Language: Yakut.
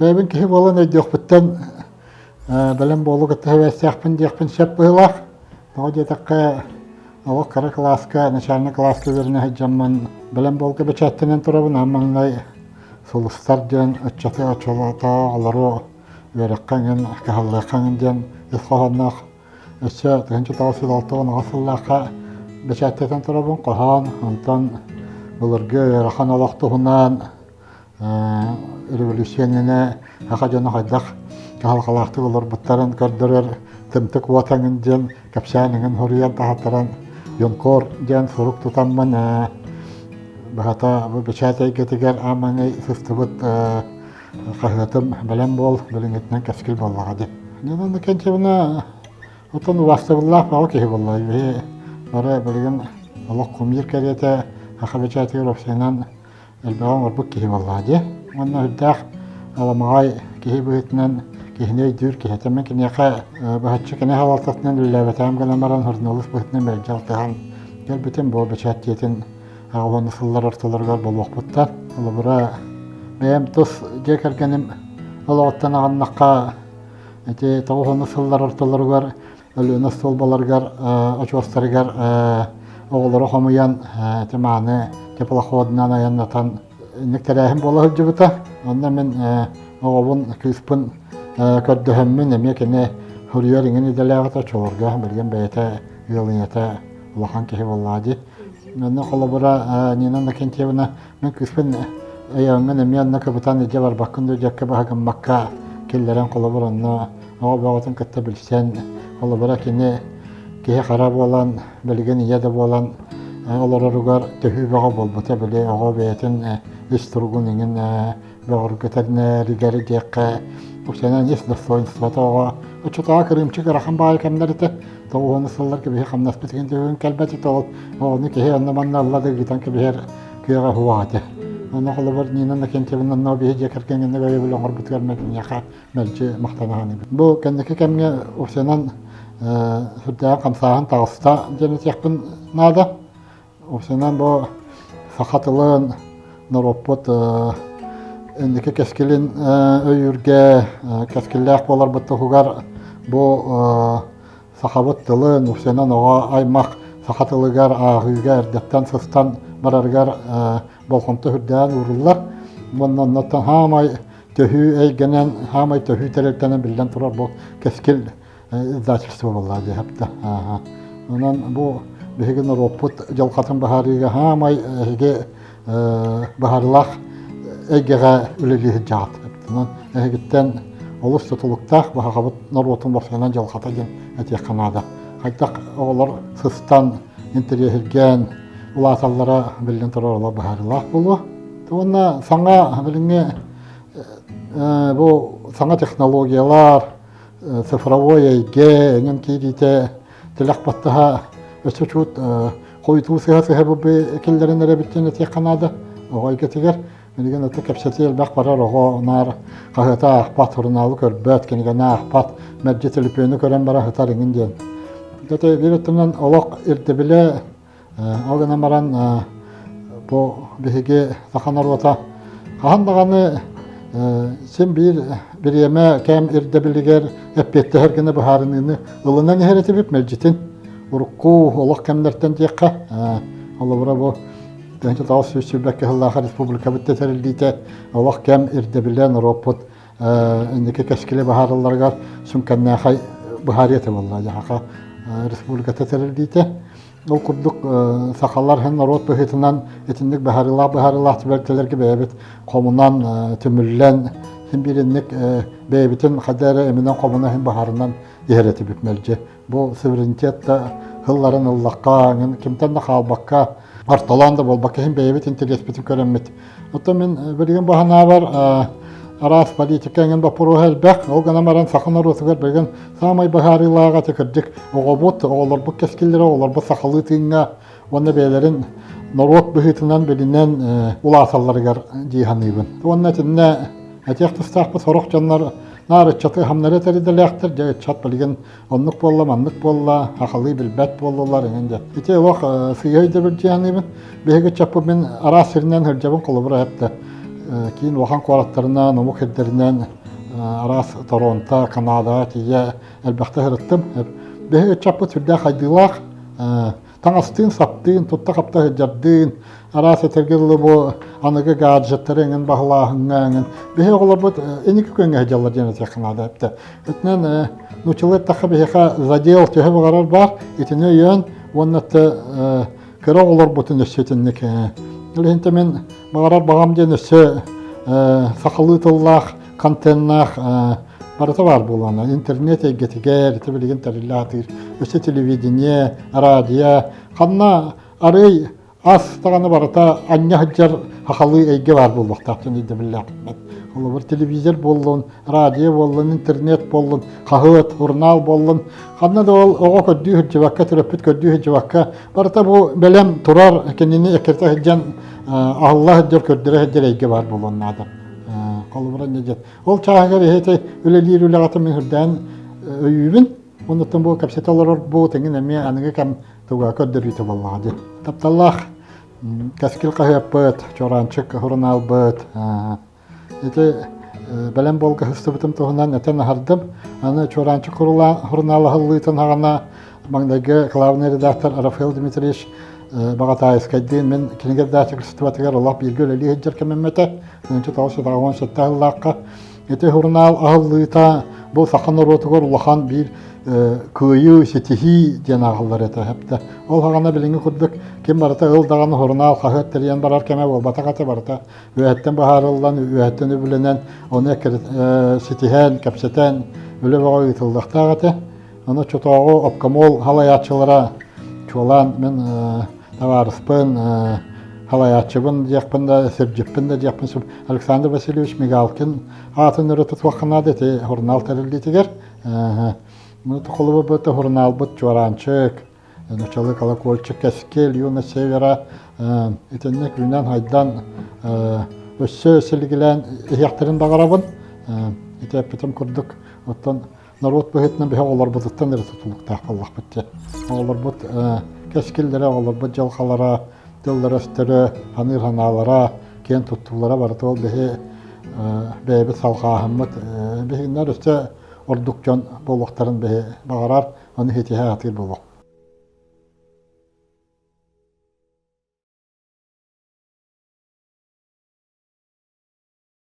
Бэйэбин киһи буолан өйдүөхпүттэн бэлэм буолуу кытта сибээстээхпин диэхпин сөп быһыылаах. Тоҕо диэтэххэ, олох кыра кылааска, начальнай кылааска үөрэнэ сылдьаммын бэлэм буолга бэчээттэнэн турабын. Аан маҥнай сулустар диэн ыччаты оччолото олору үөрэххэ эҥин, кыһаллыахха эҥин диэн ис хоһоонноох өссө 1968 сыллаахха бэчээттэтэн турабын хоһоон, онтон былыргы ыарахан олох туһунан революция иннинэ саха дьоно хайдах кыһалҕалаахтык олорбуттарын көрдөрөр Тымтык уот эҥин диэн кэпсээн эҥин хоруйан таһаттаран юнкор диэн сурук тутаммын быһата бу бэчээт эйгэтигэр аан маҥнай сыстыбыт хаһыатым бэлэм буол билиҥҥитинэн кэскил буоллаҕа дии. Нина Иннокентьевна оттон убаастабыллаах баҕа киһи буолла. Биһи бары билигин олох кумир кэриэтэ саха бэчээтигэр уопсайынан элбэҕи оҥорбут киһи буоллаҕа дии. Уонна үрдээх аламаҕай киһи быһыытынан киһини өйдүүр киһи этэ. Мин киниэхэ быһаччы кини салалтатынан үлэлээбэтэҕим гынан баран суруналыыс быһыытынан мэлдьи алтыһан кэлбитим. Бу бэчээт дьиэтин аҕыс сыллар ортолоругар буолуохпуттан. Холобура, бэйэм тус дьиэ кэргэним олоҕуттан аҕыннахха ити 90 сыллар ортолоругар Өлүөнэ остуолбаларыгар, очуостарыгар оҕолору хомуйан ити мааны теплоходунан айаннатан инник тэрээһин буола сылдьыбыта. Онно мин оҕобун, кыыспын көрдөһөммүн эмиэ кини суруйар иҥин идэлээх этэ, оччолорго билигин бэйэтэ ыал ийэтэ улахан киһи буоллаҕа дии. Онно холобура Нина Иннокентьевна мин кыыспын өйөөҥҥүн эмиэ онно кыбытан илдьэ барбаккын дуо дьэккэ баһа гыммакка киллэрэн холобур онно оҕо бөҕөтүн кытта билсэн холобура кини киһи хара буолан билигин ийэ да буолан олороругар төһүү бөҕө буолбута били оҕо бэйэтин ис туругун иҥин бөҕөргөтөрүгэр диэххэ уксанан ис достоинствота оҕо оччотооҕу кырыымчык ыарахан баҕайы кэмнэр этэ тоҕуһуну сылларга биһи хамнаспыт иһин түһүн кэлбэт этэ ол оҕону киһи онно манна ылла да ыытан кэбиһэр кыаҕа суох этэ онно холобур Нина Иннокентьевна онно биһи дьиэ кэргэҥҥэ өйөбүл оҥорбутугар киниэхэ мэлдьи махтана саныыбын. Бу кэнники кэмҥэ уопсайынан сүрдээҕин хамсааһын таҕыста диэн этиэхпин наада. Уопсайынан бу саха тылын норуоппут инники кэскилин өйүүргэ кэскиллээх буоларбыт туһугар бу сахабыт тылын уопсайынан оҕо аймах саха тылыгар ааҕыыга эрдэттэн сыстан барарыгар болҕомто үрдээн ууруллар. Уонна оннуттан хаамай төһүү эйгэнэн, хаамай төһүү тэрилтэнэн биллэн турар бу кэскил издательство буолла диэхэ Онон бу биһиги норуоппут дьылҕатын быһаарыыга хаамай эһиги быһаарыылаах эйгэҕэ үлэлии сылдьаҕыт. Онон эһигиттэн олус тутулуктаах баһаҕабыт норуотун босхонон дьылҕата диэн этиэххэ наада. Хайдах оҕолор сыстан, интэриэһиргээн улааталлара биллэн турар олох быһаарыылаах буолуо. Уонна саҥа билиҥҥи бу саҥа технологиялар, цифровой эйгэ эҥин киириитэ тилэх баттаһа өссө чуут хойутуу сыһа-сыһа бу киллэрэн эрэбит диэн этиэххэ наада оҕо эйгэтигэр. Билигин ото кэпсэтии элбэх барар оҕо наар хаһыаты аахпат, сурунаалы көрбөт, кинигэни аахпат, мэлдьи төлөпүөнү көрөн бара сытар эҥин диэн. Дэтэ биир өттүнэн олох ирдэбилэ Ол гынан баран бу биһиги саха норуота хаһан даҕаны син биир бириэмэ кэм ирдэбилигэр эппиэттэһэр гына быһаарыныыны ылынан иһэр этибит мэлдьитин урукку олох кэмнэртэн диэххэ холобура бу 1920 сыллаах республикабыт тэриллиитэ олох кэм ирдэбилэ норуоппут инники кэскили быһааралларыгар сүҥкэннээхэй быһаарыы этэ буолла дьаһаха республиката тэриллиитэ Ол курдук сахалар һэн норуот быһыытынан итинник быһаарыылаах быһаарыылаах түбэлтэлэргэ бэйэбит хомунан, түмүллэн, син биир инник бэйэбитин хайда эрэ эминэн хомуна иһин быһаарынан иһэр этибит мэлдьи. Бу суверенитет да ылларын ыллахха, кимтэн да хаалбакка, ортолоон да буолбакка иһин бэйэбит интэриэспитин көрөммүт Оттон мин билигин бу санаабар араас политика эҥин боппуруоһа элбэх. Ол гынан баран саха норуотугар билигин саамай быһаарыылааҕа ити кырдьык оҕобут, оҕолорбут кэскиллэрэ, оҕолорбут сахалыы тыыҥҥа уонна бэйэлэрин норуот быһыытынан билинэн улааталларыгар дии саныыбын. Уонна итиннэ этиэх тустаахпыт сорох дьоннор наар ыччаты хамнары этэр идэлээхтэр, дьэ ыччат билигин оннук буолла, маннык буолла, сахалыы билбэт буоллулар эҥин диэн. Ити олох сыыһа өйдөбүл дии саныыбын. Биһиги ыччаппыт мин араас сиринэн сылдьабын, холобура эптэ. киин улахан куораттарынан, омук сирдэринэн араас Торонто, Канадаҕа тиийэ элбэхтэ сырыттым. Биһиги ыччаппыт сүрдээх хайдыылаах, таҥастыын-саптыын, тутта-хапта сылдьардыын, араас этэргэ дылы бу аныгы гаджеттары эҥин баһылааһыҥҥа эҥин. Биһиги оҕолорбут инники күөҥҥэ сылдьаллар диэн этиэххэ наада эбитэ. Итинэн нууччалыы эттэххэ биһиэхэ задел төһө баҕарар баар, итини өйөөн уонна кыра оҕолорбутун өссө итинник ол иһин мин баҕарар баҕам диэн өссө сахалыы тыллаах контеннаах барыта баар буолуона интернет эйгэтигэр ити билигин тэриллэ сатыыр өссө телевидение радио ханна арый ас даҕаны барыта анньа сылдьар сахалыы эйгэ баар буолуохтаах диэн өйдөбүллээхпин. Холобур, телевизор буоллун, радио буоллун, интернет буоллун, хаһыат, журнал буоллун, ханна да ол оҕо көрдүү сылдьыбакка, төрөппүт көрдүү сылдьыбакка, барыта бу бэлэм турар, кинини эккирэтэ сылдьан аһылла сылдьар, көрдөрө сылдьар эйгэ баар буолуон наада. Холобура, диэн. Ол чааһыгар эһиэти үлэлиир үлэҕитин мин үрдээн өйүүбүн. Оннуттан бу кэпсэтэ олорор бу тэҥин эмиэ аныгы кэм туга көрдөрүүтэ буоллаҕа дии. Тапталлаах Кэскил хаһыаппыт, Чуораанчык сурунаалбыт ити бэлэм буолга сыстыбытым туһунан этэн аһардым. Аны Чуораанчык сурунаал аһыллыытын хаҕана маҥнайгы главный редактор Рафаэл Дмитриевич Баҕатаайыскайдыын мин кинигэ редакторствотыгар олох бииргэ үлэлии сылдьар кэмим этэ. 1997 сыллаахха Ити сурунаал аһыллыыта бу саха норуотугар улахан биир кыайыы, ситиһии диэн ааҕыллар этэ. Хэптэ. Ол хаҕана билиҥҥи курдук ким барыта ыл даҕаны сурунаал хаһыат тэрийэн барар кэмэ буолбатах этэ барыта үөһэттэн быһаарыллан, үөһэттэн үбүлэнэн, ону ситиһэн, кэпсэтэн үлэ бөҕө ыытыллыахтаах этэ. Ону оччотооҕу обкомол халайааччылара чуолаан мин табаарыспын, халайааччыбын диэхпин да, сирдьиппин да диэхпин сөп. Александр Васильевич Мигалкин аатын өрө тутуохха наада ити сурунаал тэриллиитигэр. Холобур сурунаалбыт Чуораанчык, Нучалы колокольчик, Кэскил, Юность Севера итинник үүнэн-хайдан өссө силигилээн иһиэхтэрин баҕарабын. Ити эппитим курдук, оттон норуот быһыытынан биһи оҕолорбутуттан эрэ тутулуктаах буоллахпыт дии. Оҕолорбут кэскиллэрэ, оҕолорбут дьылҕалара, тыллара-өстөрө, ханыыр санаалара, киэн туттуулара барыта ол биһи бэйэбит салҕааһыммыт. Биһигиннэр өссө ордук дьон буолуохтарын биһи баҕарар, ону ситиһэ сатыыр буолуохпут.